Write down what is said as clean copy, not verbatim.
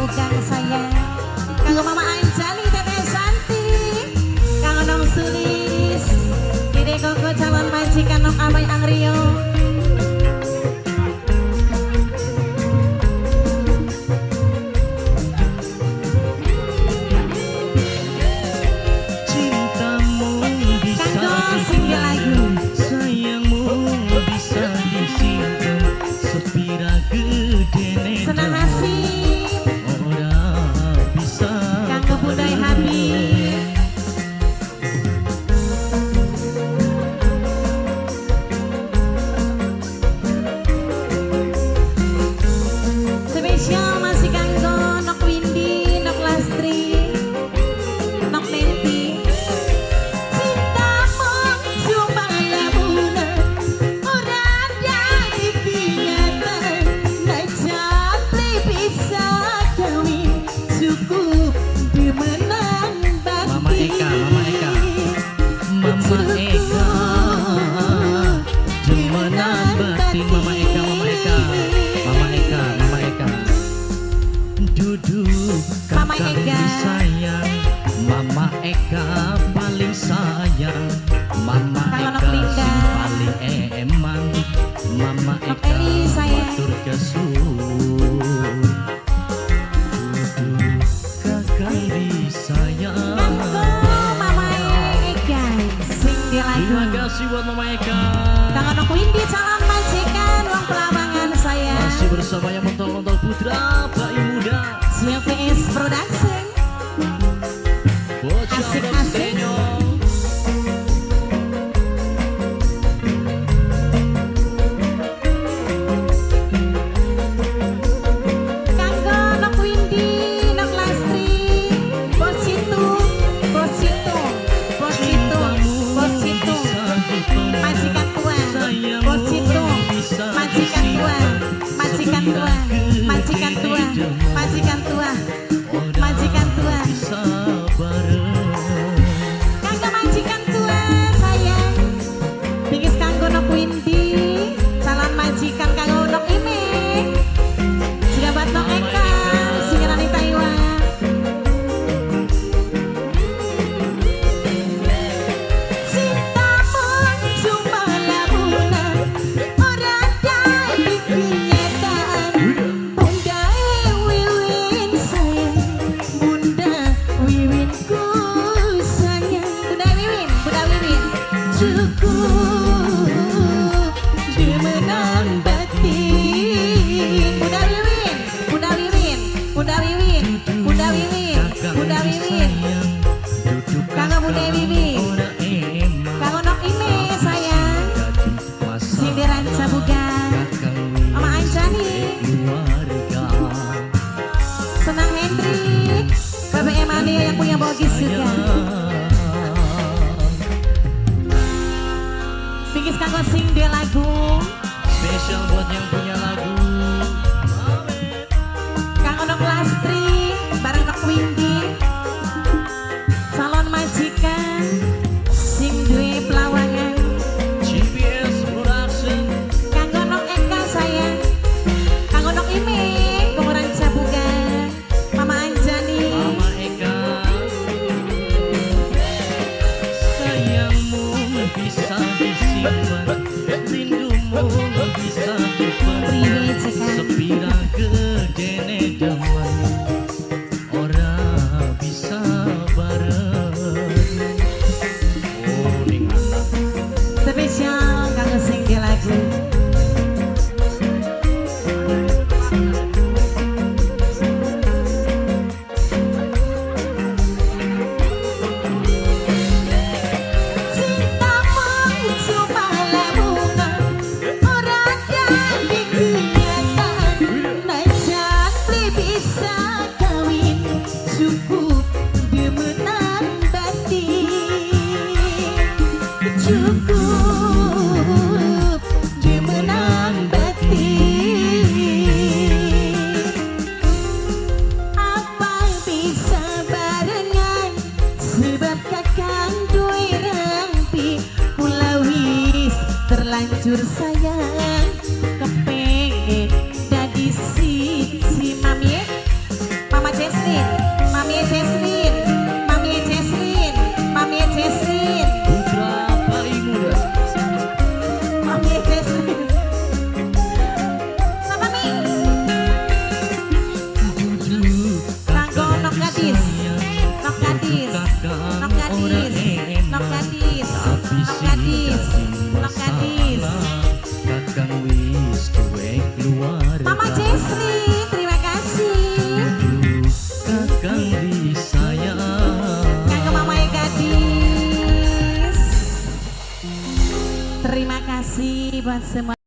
Bugang sayang. Kanggo Mama Anjani, Teteh Santi, kanggo Nong Sulis, Dede Koko calon majikan Nok Amai Angrio. Cintamu bisa Kanggo sing lagu. Sayangmu bisa disimpan. Sepira gedene Senang nasib ora bisa. Kanggo Budai Habib. Spesial masih kanggo Nok Windy, Nok Lastri, Nok Nenti. Cintamu cuma lamunan, ora dadi kenyataan. Najan beli bisa kawin, cukup demenan bakti. Mama Eka, Mama Eka. Mama Eka, demenan batin. Mama Eka, Mama Eka, Mama Eka, Mama Eka. Duduk Mama kakang Eka. Disayang. Mama Eka paling sayang. Mama Kang Nok Eka Linda. Sing paling eman. Mama Nok Eka Eli, sayang. Matur kesuwun. Duduk kakang disayang. Kanggo Mama Eka sing di lagu. Terima kasih buat Mama Eka. Kanggo Nok Windy calon majikan wong Pelawangan sayang. Masih bersama yang mentol-mentol putra Bayu Muda. CPS Production. Bocah Asik-asik. Rockstenyo. Kanggo Nok Windy, Nok Lastri, Bos Citu, Bos Citu, Bos Citu, Bos Citu, majikan tua, Bos Citu, majikan tua, majikan tua, majikan tua, majikan tua, majikan tua. Bisa bareng. Kanggo majikan tua sayang. Bingkis kanggo Nok Windy, calon majikan kanggo Nok Ime. Juga buat Nok Eka, sing nang Taiwan. Cintamu cuma lamunan, ora dadi kenyataan. Bunda Wiwin sayang, Bunda Wiwinku sayang. Bunda Wiwin, Bunda Wiwin. Cukup demenan batin. Bunda Wiwin, Bunda Wiwin, Bunda Wiwin, Bunda Wiwin, Bunda Wiwin. Kanggo Bunda Wiwin. Kanggo Nok Ime sayang. Sing di Ranca Bugang. Mama Anjani, Senang Hendrik, Bapak Emania yang punya bogis juga. Bingkis kanggo sing di lagu. Spesial buat yang punya lagu. Kanggo Nok Lastri bareng Nok Windy. Calon majikan sing duwe Pelawangan. GPS Production. Kanggo Nok Eka sayang. Kanggo Nok Ime, wong Ranca Bugang. Mama Anjani. Mama Eka. Sayangmu bisa disimpan, rindumu bisa dipendam. Priwe cekak. Sepira gedene demen, ora bisa bareng. Oh, ning anak. Spesial kanggo sing di lagu. Cintamu cuma lamunan, ora dadi kenyataan. Najan beli bisa kawin, cukup demenan batin. Cukup demenan batin. Apa bisa barengan sebab kakang duwe rampi. Kula wis terlanjur sayang, kepengen dadi siji. Mami. Terima kasih buat semua.